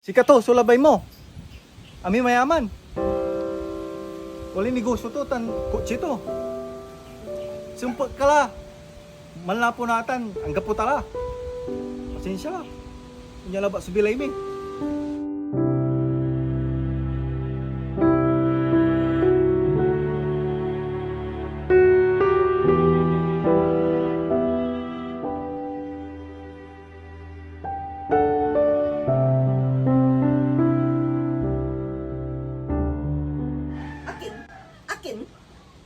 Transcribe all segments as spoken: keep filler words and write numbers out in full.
Sikato so labay mo. Amiy mayaman. Walay negosyo to tan kotse to. Sumpek ka la. Manlapu natan, anggapo ta la. Pasensya la. Onya labat so bilay mi. Akin? Akin?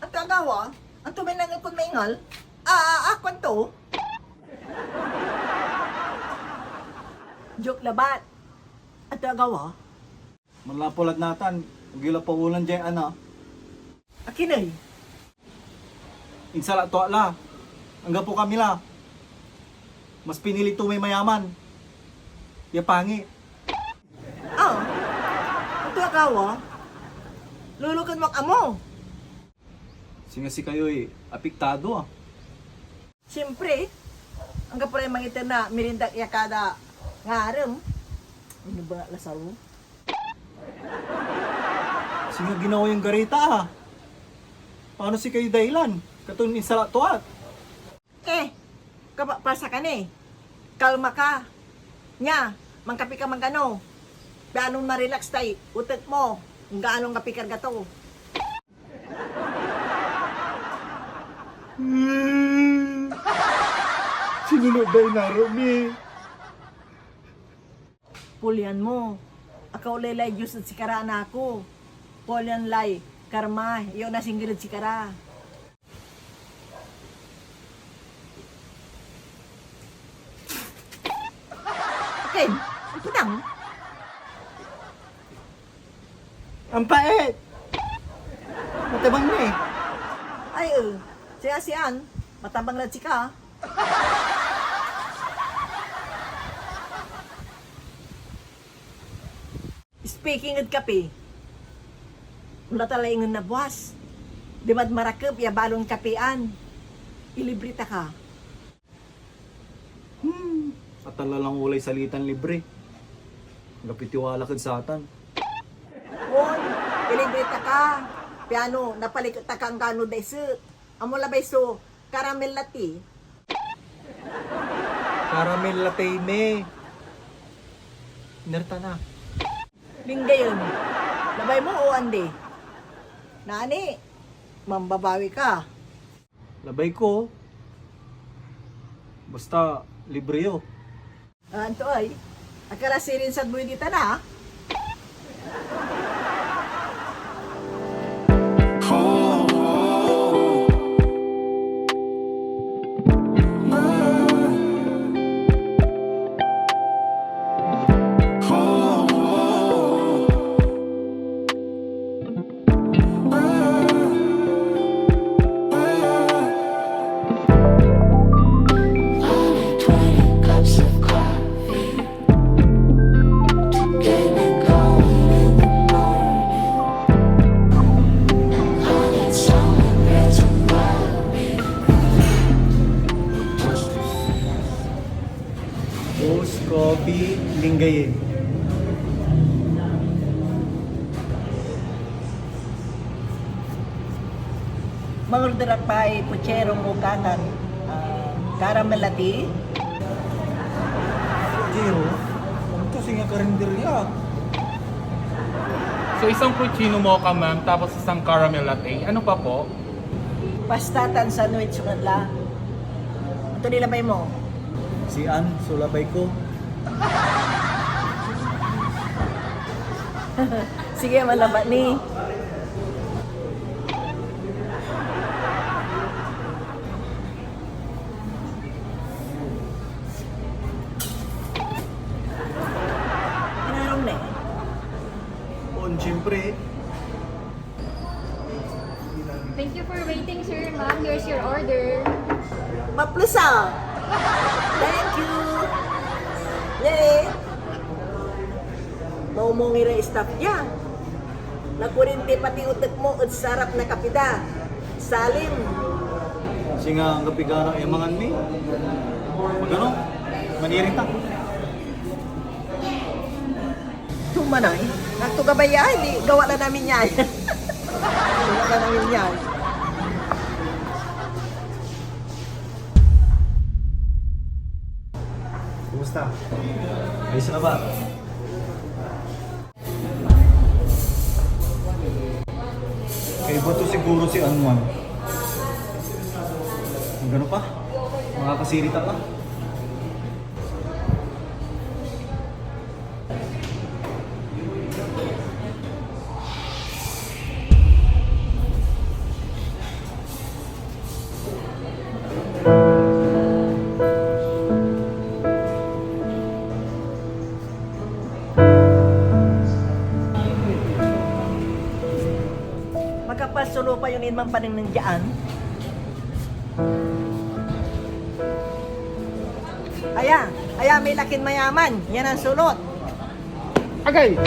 Anto agawa? Anto may nangepon maingal? A, a, a, kuanto? Joke labat. Anto agawa? Manlapu lad natan, ag yo la paolan diay ana. Akin ey? Insala to ak la. Anggapo kami la. Mas pinili to may mayaman ya pangit. Ah, anto agawa? Luluken mo ak amo. Singa sikayoy apektado, ah. Siyempre, anggapo lay mangiter na mirindak ya kada ngarem. Ano ba, Lazaro? Singa ginawa yon garita, ah. Paano sikayoy dahilan? Katon insala to ak. Eh, kapapasa ka ni. Kalma ka. Nia, mangkapi ka man kano. Pianon ma-relax tay utek mo. Angganon kapikarga to. Hmm. Sinunod na inaro mi. Pulian mo. Akaulay lay Dios ed sikara, anak ko. Pulian lay karma ya onasingger ed sikara. Akin, ampetang. Ampait! Matabang ni. Ay, eh. Siya, siyan. Matabang lad sika. Speaking ed kapi, onla ta lay ingen na buas. Dimad marakep ya balon kapian. Ilibre ta ka. Hmm, atalalang olay salitan libre. Anggapoy tiwala kad satan. On, ilibre ta ka. Piano, napaliket ta ka anggano daiset. Amo labay so caramel latte. Caramel latte me. Iner ta na. Linggayen, labay mo o andi? Nani, mambabawi ka. Labay ko. Basta, libre yo. Ah, anto ay? Akala sirin sad buy di tana, ah? Boss Coffee, Linggayen. Mangorder ak pay puchero mo katan, ah, caramel latte. Puchero? Anto singa karinderya? So, isang puchero mo ka, ma'am, tapos isang caramel latte. Ano pa po? Pasta tan sandwich so kanla. Anto ni labay mo? Si Ann so labay ko. Sige, malabat ni. Inarom ni. On, siyempre. Thank you for waiting, sir. Ma'am, here's your order. Maplusa! Thank you! Yay! Maumong iray staff dia. Nakurinti pati utek mo ed sarap na kapi da. Salim! Singa anggapoy gana ya mangan mi. Magano? Maniring ta. Manay, nagto gabay ya, hindi, gawa la namin yan. Gawa la namin yan. Kumusta? Ayos na ba? Kaiba to siguro si Anman. Ang gano pa? Makakasirita pa. Makapal so lupa yon inman panengneng dian. Aya, aya may lakin mayaman. Yan ang sulot. Agay!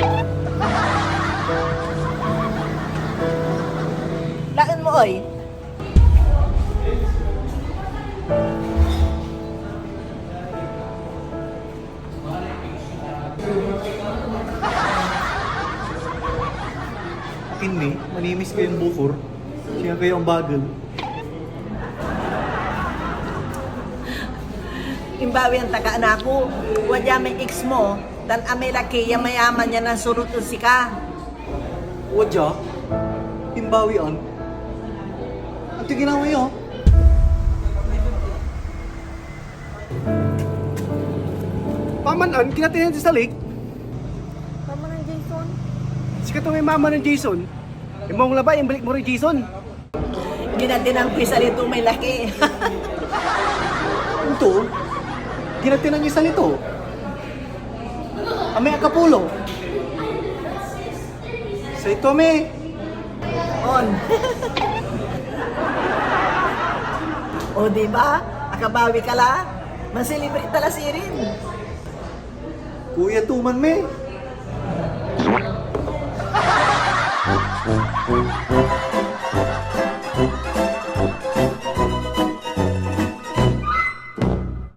Laen mo, oy. Akin ni, manimis kayon bukor. Siya kayo ang bagel. Imbawi an takaan ako, wadya may ex mo, tan amay laki ya mayaman ya nansurot ed sika. Wadya? Imbawi an? Anto ginawa yo? Paman an, kinatay na si Salik. Mama ng Jason. Sikato may mama ng Jason. Imong labay, imbalik mo rin Jason. Ginatinan koy salito may laki. Ito, ginatinan niyo salito. Amay akapulo. Sa ito, me. On. O, di ba? Akabawi ka la. Manselebrate ta la sirin. Kuya to man, me.